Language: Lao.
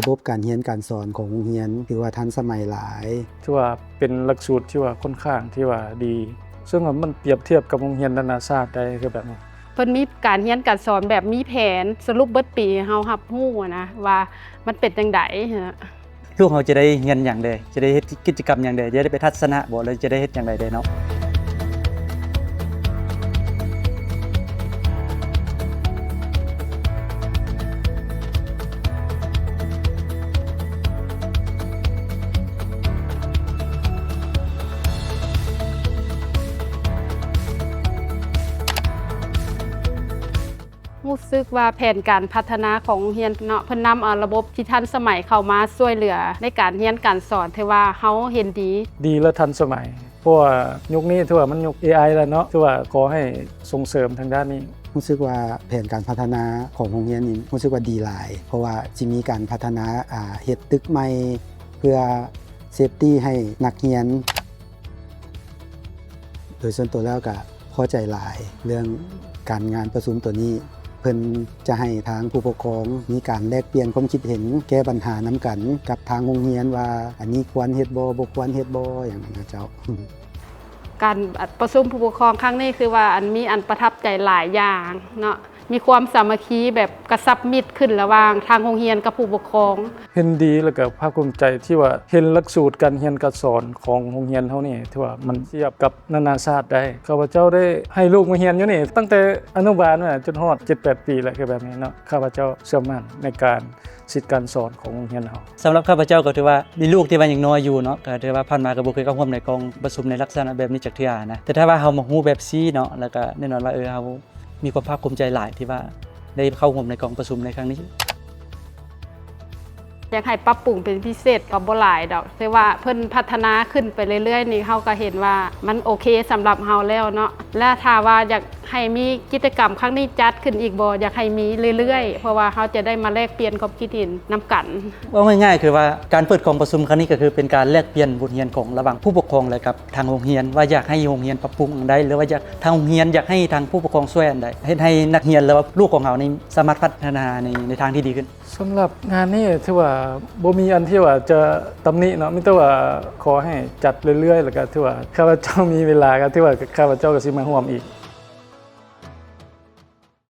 ລະບົບການຮຽນການສອນຂອງໂຮງຮຽນຖືວ່າທັນສະໄໝຫຼາຍ. ຖືວ່າເປັນຫຼັກສູດທີ່ວ່າຂ້ອນຂ້າງທີ່ວ່າດີ ເຊິ່ງວ່າມັນປຽບທຽບກັບໂຮງຮຽນນານາຊາດໄດ້ ຄືແບບນີ້. ເພິ່ນມີການຮຽນການສອນແບບມີແຜນ ສະຫຼຸບເບິດປີໃຫ້ເຮົາຮັບຮູ້ນະ ວ່າມັນເປັນຈັ່ງໃດ. ລູກເຮົາຈະໄດ້ຮຽນຫຍັງແດ່? ຈະໄດ້ເຮັດກິດຈະກຳຫຍັງແດ່? ຈະໄດ້ໄປທັດສະນະບໍ ຫຼື ຈະໄດ້ເຮັດຫຍັງໃດແດ່ເນາະ? ຮູ້ສຶກວ່າແຜນການພັດທະນາຂອງໂຮງຮຽນເນາະ ເພິ່ນນຳເອົາລະບົບທີ່ທັນສະໄໝເຂົ້າມາຊ່ວຍເຫຼືອໃນການຮຽນການສອນ ຖືວ່າເຮົາເຫັນດີ. ດີ ແລະ ທັນສະໄໝ ເພາະວ່າຍຸກນີ້ຖືວ່າມັນຍຸກເອໄອແລ້ວເນາະ ຖືວ່າຂໍໃຫ້ສົ່ງເສີມທາງດ້ານນີ້. ຮູ້ສຶກວ່າແຜນການພັດທະນາຂອງໂຮງຮຽນນີ້ ຮູ້ສຶກວ່າດີຫຼາຍ ເພາະວ່າຊິມີການພັດທະນາ ອາ ເຮັດຕຶກໃໝ່ ເພື່ອເຊຟຕີໃຫ້ນັກຮຽນ. ໂດຍສ່ວນຕົວແລ້ວກະພໍໃຈຫຼາຍເລື່ອງການງານປະຊຸມຕົວນີ້. ເພິ່ນຈະໃຫ້ທາງຜູ້ປົກຄອງມີການແລກປ່ຽນຄວາມຄິດເຫັນ ແກ້ບັນຫານຳກັນກັບທາງໂຮງຮຽນວ່າ ອັນນີ້ຄວນເຮັດບໍ່ ບໍ່ຄວນເຮັດບໍ່ ຫຍັງຫັ້ນນະເຈົ້າ. ການປະຊຸມຜູ້ປົກຄອງຄັ້ງນີ້ ຄືວ່າ ອັນ ມີອັນປະທັບໃຈຫຼາຍຢ່າງເນາະ. ມີຄວາມສາມັກຄີແບບກະຊັບມິດຂຶ້ນລະຫວ່າງທາງໂຮງຮຽນກັບຜູ້ປົກຄອງ. ເຫັນດີ ແລ້ວກະພາກພູມໃຈທີ່ວ່າເຫັນຫຼັກສູດການຮຽນການສອນຂອງໂຮງຮຽນເຮົານີ້ ຖືວ່າມັນທຽບກັບນານາຊາດໄດ້. ຂ້າພະເຈົ້າໄດ້ໃຫ້ລູກມາຮຽນຢູ່ນີ້ຕັ້ງແຕ່ອະນຸບານມາຈົນຮອດເຈັດແປດປີແລ້ວ ຄືແບບນີ້ເນາະ. ຂ້າພະເຈົ້າເຊື່ອໝັ້ນໃນການສິດການສອນຂອງໂຮງຮຽນເຮົາ. ສຳລັບຂ້າພະເຈົ້າກໍຖືວ່າມີລູກທີ່ວ່າຍັງນ້ອຍຢູ່ເນາະ ກໍຖືວ່າຜ່ານມາກໍບໍ່ເຄີຍເຂົ້າຮ່ວມໃນກອງປະຊຸມໃນລັກສະນະແບບນີ້ຈັກເທື່ອນະ. ແຕ່ຖ້າວ່າເຮົາມາຮູ້ແບບຊີ້ເນາະ ແລ້ວກໍແນ່ນອນວ່າ ເອີ ເຮົາ ມີຄວາມພາກພູມໃຈຫຼາຍທີ່ວ່າໄດ້ເຂົ້າຮ່ວມໃນກອງປະຊຸມໃນຄັ້ງນີ້. ຢາກໃຫ້ປັບປຸງເປັນພິເສດກໍບໍ່ຫຼາຍດອກ ແຕ່ວ່າເພິ່ນພັດທະນາຂຶ້ນໄປເລື້ອຍໆນີ້ ເຮົາກໍເຫັນວ່າມັນໂອເຄສຳລັບເຮົາແລ້ວເນາະ. ແລະ ຖ້າວ່າຢາກໃຫ້ມີກິດຈະກຳຄັ້ງນີ້ຈັດຂຶ້ນອີກບໍ່? ຢາກໃຫ້ມີເລື້ອຍໆ ເພາະວ່າເຮົາຈະໄດ້ມາແລກປ່ຽນຄວາມຄິດເຫັນນຳກັນ. ເວົ້າງ່າຍໆ ຄືວ່າການເປີດກອງປະຊຸມຄັ້ງນີ້ ກໍຄືເປັນການແລກປ່ຽນບົດຮຽນຂອງລະຫວ່າງຜູ້ປົກຄອງ ແລະ ກັບ ທາງໂຮງຮຽນວ່າຢາກໃຫ້ໂຮງຮຽນປັບປຸງອັນໃດ ຫຼືວ່າຢາກ ທາງໂຮງຮຽນຢາກໃຫ້ທາງຜູ້ປົກຄອງຊ່ວຍອັນໃດ ເຮັດໃຫ້ນັກຮຽນ ຫຼືວ່າລູກຂອງເຮົານີ້ສາມາດພັດທະນາໃນ ໃນທາງທີ່ດີຂຶ້ນ. ສຳລັບງານນີ້ຖືວ່າບໍ່ມີອັນທີ່ວ່າຈະຕຳໜິເນາະ ມີແຕ່ວ່າຂໍໃຫ້ຈັດເລື້ອຍໆ ແລ້ວກໍຖືວ່າຂ້າພະເຈົ້າມີເວລາ ກໍຖືວ່າຂ້າພະເຈົ້າກໍຊິມາຮ່ວມອີກ.